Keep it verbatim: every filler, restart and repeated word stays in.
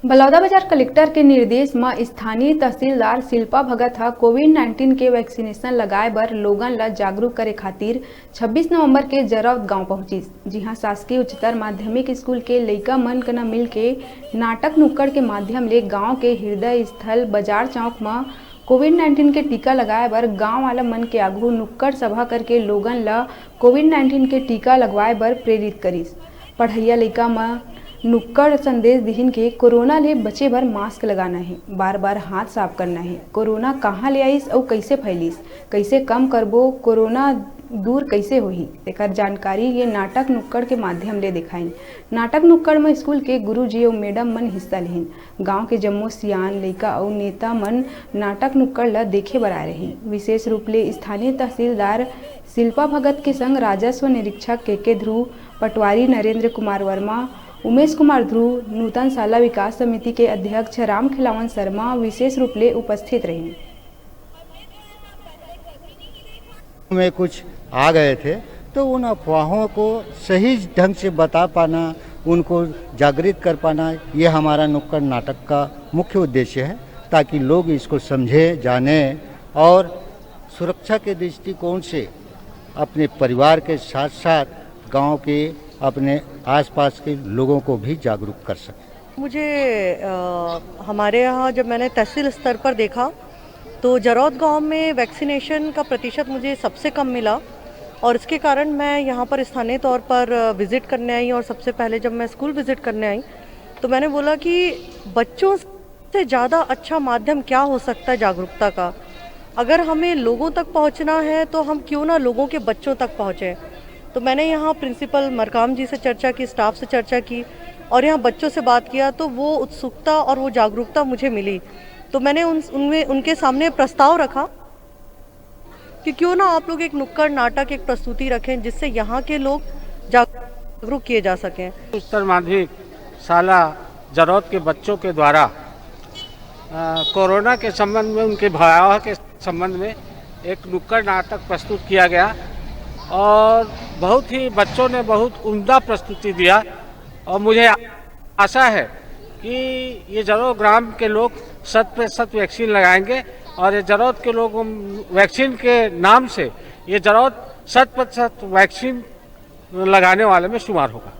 Baloda Bazar collector के निर्देश म स्थानीय तहसीलदार शिल्पा भगत ह कोविड नाइन्टीन के वैक्सीनेशन लगाए बर लोगन ल जागरूक करे खातिर छब्बीस नवंबर के जरौद गांव पहुंचिस, जिहां शासकीय उच्चतर माध्यमिक स्कूल के लइका मन कना मिलके नाटक नुक्कड़ के माध्यम ले गांव के हृदय स्थल बाजार चौक म कोविड नाइन्टीन के टीका लगाए बर गांव वाला मन के आघू नुक्कड़ सभा करके लोगन ल कोविड नाइन्टीन के टीका लगवाए बर प्रेरित करिस। पढ़इया लइका मन नुक्कड़ संदेश दिहिन के कोरोना ले बचे बर मास्क लगाना हे, बार-बार हाथ साफ करना हे, कोरोना कहाँ ले आइस अउ कइसे फैलिस, कइसे कम करबो, कोरोना दूर कइसे होही, तेकर जानकारी ये नाटक नुक्कड़ के माध्यम ले देखाइन। नाटक नुक्कड़ म स्कूल के गुरुजी अउ मैडम मन हिस्सा लिहिन। गांव के जम्मो सियान, लइका अउ नेता मन नाटक नुक्कड़ ल देखे बर आए रहिन। विशेष रूप ले स्थानीय तहसीलदार शिल्पा भगत के संग राजस्व निरीक्षक के के ध्रुव, पटवारी नरेंद्र कुमार वर्मा, उमेश कुमार ध्रुव, नूतन शाला विकास समिति के अध्यक्ष राम खिलावन शर्मा विशेष रूप ले उपस्थित रहिन। में कुछ आ गए थे, तो उन अफवाहों को सही ढंग से बता पाना, उनको जागृत कर पाना, ये हमारा नुक्कड़ नाटक का मुख्य उद्देश्य है, ताकि लोग इसको समझें, जानें और सुरक्षा के दृष्टिकोण से अपने परिवार के साथ साथ गांव के, अपने आसपास के लोगों को भी जागरूक कर सकें। मुझे अ, हमारे यहाँ जब मैंने तहसील स्तर पर देखा तो जरौद गांव में वैक्सीनेशन का प्रतिशत मुझे सबसे कम मिला और इसके कारण मैं यहाँ पर स्थानीय तौर पर विज़िट करने आई और सबसे पहले जब मैं स्कूल विज़िट करने आई तो मैंने बोला कि बच्चों से ज़्यादा अच्छा माध्यम क्या हो सकता है जागरूकता का। अगर हमें लोगों तक पहुँचना है तो हम क्यों ना लोगों के बच्चों तक पहुँचें। तो मैंने यहाँ प्रिंसिपल मरकाम जी से चर्चा की, स्टाफ से चर्चा की और यहाँ बच्चों से बात किया तो वो उत्सुकता और वो जागरूकता मुझे मिली। तो मैंने उन उनमें उनके सामने प्रस्ताव रखा कि क्यों ना आप लोग एक नुक्कड़ नाटक, एक प्रस्तुति रखें जिससे यहाँ के लोग जागरूक किए जा सकें। उच्चतर माध्यमिक शाला जरौद के बच्चों के द्वारा अ, कोरोना के संबंध में, उनके भयावह के संबंध में एक नुक्कड़ नाटक प्रस्तुत किया गया और बहुत ही बच्चों ने बहुत उम्दा प्रस्तुति दिया और मुझे आशा है कि ये जरौद ग्राम के लोग शत प्रतिशत वैक्सीन लगाएंगे और ये जरौद के लोग वैक्सीन के नाम से ये जरौद शत प्रतिशत वैक्सीन लगाने वाले में शुमार होगा।